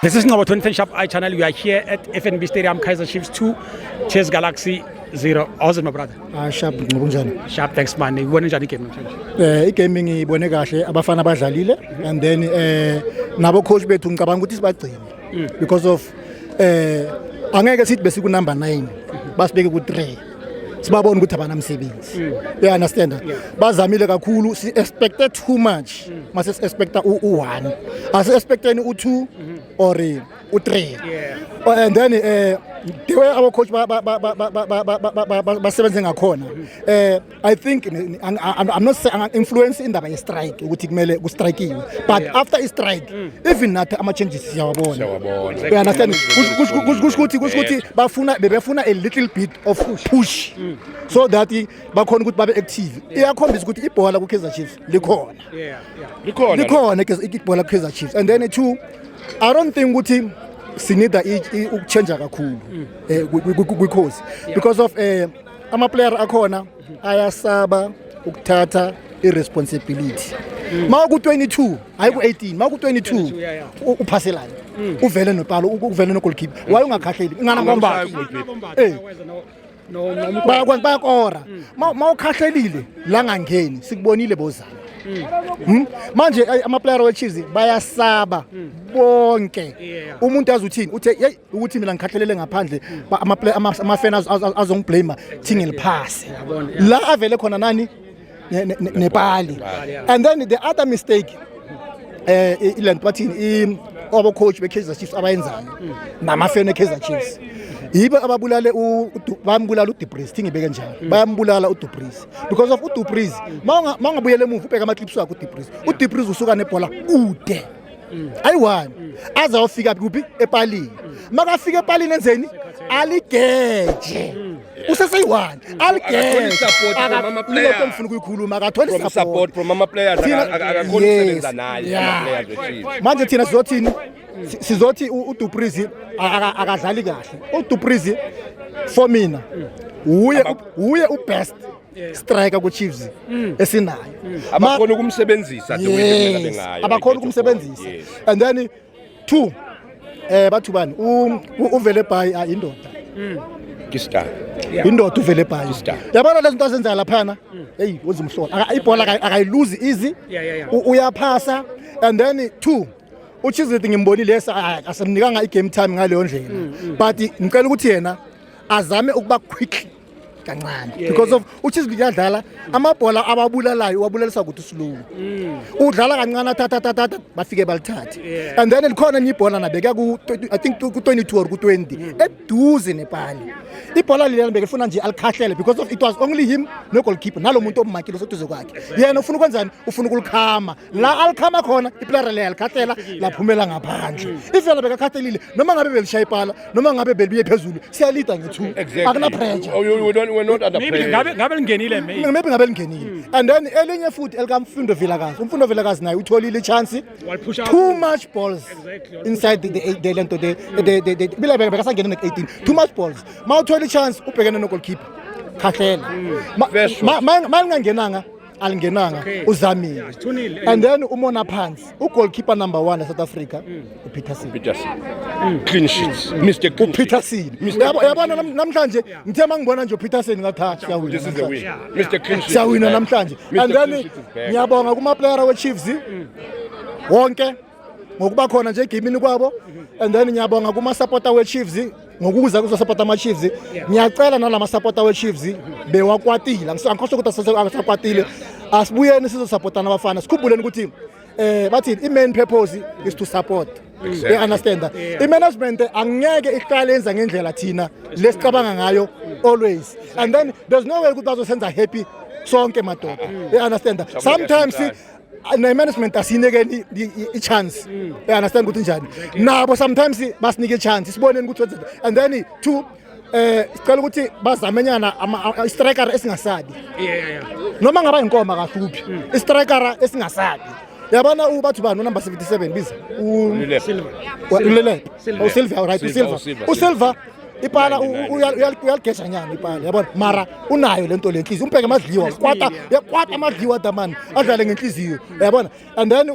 This is Nobo 20 Sharp Eye Channel. We are here at FNB Stadium, Kaizer Chiefs 2, TS Galaxy 0. How's it, my brother? Ah, sharp, ngokunjani? Sharp, thanks, man. Ibone njani igame namhlanje? Igame ngiyibone kahle, abafana badlalile, and then nabo coach bethu ngicabanga ukuthi sibagcine because of angeke sithi besiku number 9 basibeke ku 3, sibabona ukuthi abanamsebenzi. You understand? Bazamile kakhulu. Si expected too much. Mase expecta u1, asi expecteni u2 or u3. And then the way our coach ba ba ba ba ba ba ba ba ba basebenze ngakhona, I think I'm not saying influence indaba ye strike ukuthi kumele ku strikewe, but after i strike even nathi ama changes siyawabona. Siyawabona. You understand? Kusho ukuthi bafuna, bebefuna a little bit of push so that bakhona ukuthi babe active. Iyakhombisa ukuthi ibhola ku Kaizer Chiefs likhona. Likhona. Likhona ibhola ku Kaizer Chiefs. And then two, I don't think ukuthi sinida ukuchange kakhulu kwikhosi because of ama player akhona ayasaba ukuthatha irresponsibility. Ma ku 22, hayi ku 18, ma ku 22, uphaselana uvele nopalo, uvele no goalkeeper, why ungakhahleli ingana ngomba? No. Bayakwazi, bayakora. Ma ukhahlelile la ngangeni, sikubonile bozana. Manje ama-player we-Chiefs bayasaba bonke. Umuntu azi uthini, uthe hey, ukuthi mina ngikhahlelele ngaphandle, ama-fan azongiblame, thi ngiliphase la avele khona nani nepali. And then the other mistake, ilento bathini, abo coach be-Kaizer Chiefs abayenzayo namafeni e-Kaizer Chiefs, yibo ababulale bambulala uDu Preez. Thi ngibeke njalo, bayambulala uDu Preez because of uDu Preez, mawungabuyela emuva ubheka ama-clips wakhe uDu Preez, uDu Preez usuka nebhola kude ayi-one aze ayofika kuphi? Epalini. Makafika epalini enzeni? Aligeje, useseyi-one. Akatholi support from ama-player. Ilento engifuna ukuyikhuluma, akatholi From support from ama-players. Akakhoni ukusebenza naye ama-players we-Chiefs. Manje thina sizothini? Sizothi uDu Preez akadlali kahle. UDu Preez for mina uye ubest striker ku-Chiefs esinayo. Abakhona ukumsebenzisa the way bekumele abe ngayo. Abakhona ukumsebenzisa. And then two, bathu bani, uvele bhayi, indoda. Ki-star. Indoda uvele bhayi. Star. Yabona lezi zinto azenzayo laphana, hey, wenza umhlola. Ibhola akayiluzi easy. Uyaphasa. And then two, uChislett ngimbonile, yes, asemnikanga i-game time ngaleyo ndlela, but ngicela ukuthi yena azame ukuba quick kancane because of uChislett uyadlala amabhola ababulalayo, uwabulalisa ukuthi slow, udlala kancane, athatha thatha, bafike balithathe. And then likhona enye ibhola nabeka ku, I think, ku 22 or ku 20 eduze nepali. Ibhola leliyana bekelifuna nje alikhahlele because of it was only him no goalkeeper nalo muntu ommakile oseduze kwakhe. Yena ufuna ukwenzani? Ufuna ukulikhama la alikhama khona, iplayer leyo alikhahlela laphumela ngaphandle. If yena bekakhahlelile, noma ngabe belishaya ipala, noma ngabe belibuye phezulu, siyalida nge-two. Akuna pressure. Oh, we're not under Maybe pressure. ngabe lingenile maybe. Maybe ngabe lingenile. And then elinye futhi elikaMfundo Vilakazi. UMfundo Vilakazi naye utholile ichance. Waliphusha. Too much balls inside the lento, the bila bekasangena ne-18, too much balls. Ma uthola ichance ubhekene no-goalkeeper, khahlela. First shot. Ma lingangenanga, alingenanga. Uzamile. Yeah, it's 2-0. And then umona phansi ugoalkeeper number one eSouth Africa, uPeterson. Peterson. Clean sheets. Mr. Clean Sheets. UPeterson. Yabona namhlanje ngithe mangibona nje uPeterson ngathi, ha, siyawina This is the namhlanje. win. Mr. Clean Sheets Siyawina is back. namhlanje. Mr. And Clean then Sheet is back. ngiyabonga kuma-player we-Chiefs wonke ngokuba khona nje egamini kwabo, and then ngiyabonga kuma-supporter we-Chiefs ngokuza kuzosupporta ama-Chiefs. Ngiyacela nalama supporter we-Chiefs bewakwatile, angikhohlwa ukuthi asakwatile, asibuyeni sizosupportana abafana. Sikhumbuleni ukuthi bathi i-main purpose is to support. You understand? I-management angeke ihlale yenza ngendlela thina lesicabanga ngayo always, and then there's no way ukuthi bazosenza happy sonke, madoda. You understand? Sometimes ne-management asinekeni i-chance. You understand ukuthi njani? Nabo sometimes basinike i-chance, siboneni ukuthi wenzeni. And then two, sicela ukuthi bazamenyana i-striker esingasabi. Noma ngaba inkomo akahluphi, i-striker esingasabi. Yabona ubathi bani, unumber 77, biza Lilepo. Ulelepe. Silva. Usilva, right? Silva, Usilva. uSilva. Usilva. Ipala 99. uyaligeja nyana ipala, yabona, mara unayo lento lenhliziyo, umbheke amadliwa kwata yakwata amadliwa damani adlale ngenhliziyo, yabona. And then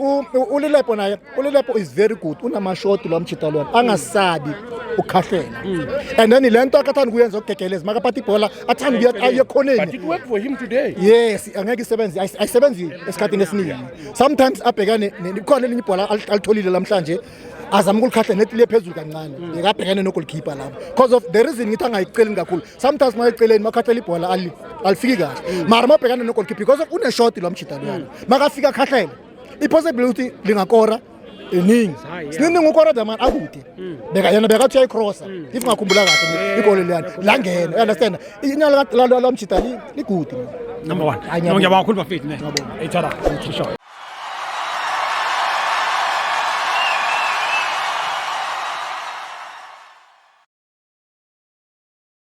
uLilepo naye, uLilepo is very good, unamashoti lo mchita lona, angasabi ukhahlela. And then lento akathanda kuyenza ukugegeleza makaphatha ibhola, athanda ukuya aye But ekhoneni. it worked for him today. Yes, angeke isebenze, ayisebenzi esikhathini esiningi. Sometimes abhekane khona elinye ibhola alitholile namhlanje, azama ukulikhahla nethi liye phezulu kancane, bekabhekane nogoalkeeper lapho. Because of the reason ngithi angayiceleni kakhulu, sometimes mayiceleni makhahlela ibhola alifiki kahle, mara mabhekane nogoalkeeper, because of une-shot lo mjita loyana, makafika akhahlela, i-possibility lingakora iningi. High, yeah. Siningi ukora damani akude, beka yena bekathi uyayicrossa, if ngakhumbula kahle igoli leyana langena, you understand? Inyala lo mjita li-good. Number 1. Hayi, ngiyabonga. Ngiyabonga kakhulu bafethu ne. Ethara. Sure.